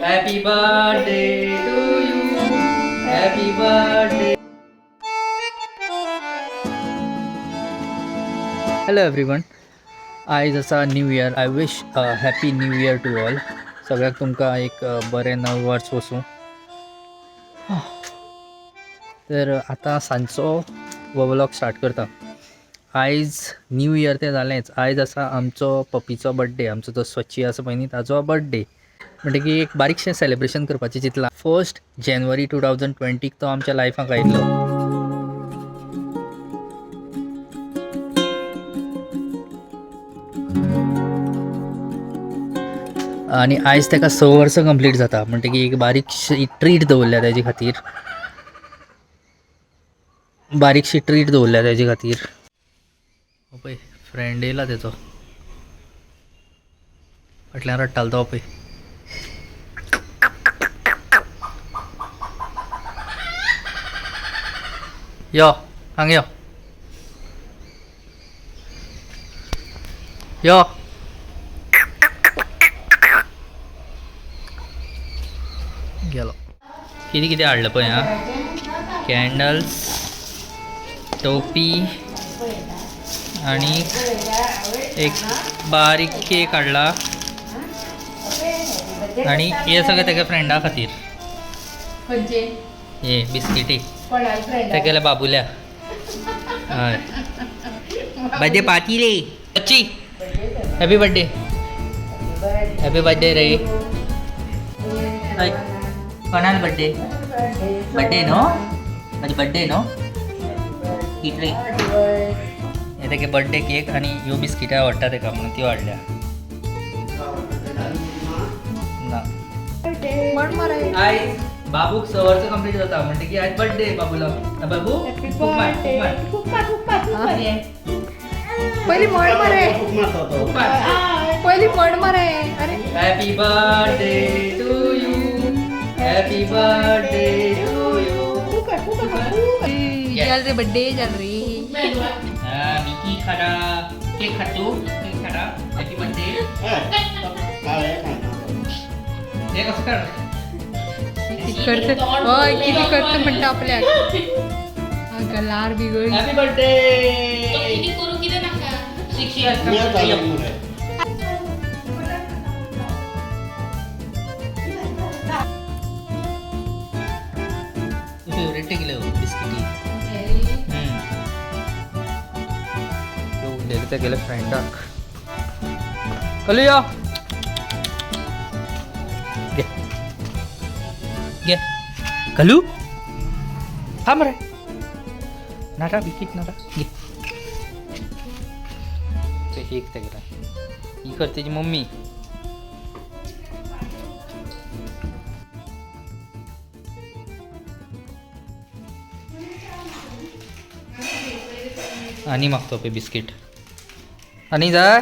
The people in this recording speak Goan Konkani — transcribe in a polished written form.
Happy birthday to you, happy birthday. Hello everyone, आयज आसा new year. I wish happy new year to all. सगळ्याक तुमकां एक बरें नव वर्स वसूं. तर आतां सांजचो हो व्लॉग स्टार्ट करता. आयज न्यू इयर तें जालेंच, आयज आसा आमचो पपीचो बड्डे. आमचो जो स्वच्छी आसा पळय न्ही, ताजो बड्डे. म्हणटकीर एक बारीकशें सेलिब्रेशन करपाचें चिंतलां. 1 जानेवारी 2020 तो आमच्या लायफाक आयिल्लो. आनी आयज ताका 6 वर्सां कंप्लीट जाता. म्हणटकीर एक बारीकशी ट्रीट दवरल्या तेजे खातीर, बारीकशी ट्रीट दवरल्या तेजे खातीर. हो पळय फ्रेंड येयला तेचो, फाटल्यान रडटालो तो पळय. यो हांगा यो यो. गेलो. कितें कितें हाडलें पळय. आं, कॅन्डल्स, टोपी आनी एक बारीक केक हाडला. आनी हे सगळें तेगे फ्रेंडा खातीर. खंयचे? हे बिस्किटी. कोणाले फ्रेंड? तेगेल्या बाबुल्या. हय, बर्थडे पार्टी रे. अच्छी हॅपी बर्थडे, हॅपी बर्थडे रे. हय, कोणाल बर्थडे? बर्थडे न्हू, म्हजी बर्थडे न्हू. कितले हे तेगे बर्थडे केक आनी ह्यो बिस्किटां आवडटा तेका म्हणून त्यो हाडल्या. ना. म्हण मरे. आयज बाबूक 6 वर्सां कंप्लीट जाता, म्हणटकीर आयज बर्थडे बाबूलो. बाबू फूक मार, फूक मार. पयली म्हण मरे. फूक मार. पयली म्हण मरे. अरे Happy birthday to you, happy birthday to you. चल रे बड्डे चल रे. मिकी खाडा केक खातो, केक खाडा. Happy birthday. हे कसं काढ? किती खर्च, हय किती खर्च म्हणटा आपल्याक. अगं लार बिगळी. Happy birthday. करू कितें नाका. 6 years. Favourite केले हो बिस्किटी. त्यो उरलेले ते गेले फ्रेंडाक. कलू यो, घे घे कलू. थांब रे, नाटा बिकीट नाटा घे. ते एक ते गेला. ही कर त्याची मम्मी. आणि मागतो पे बिस्किट आणि जाय.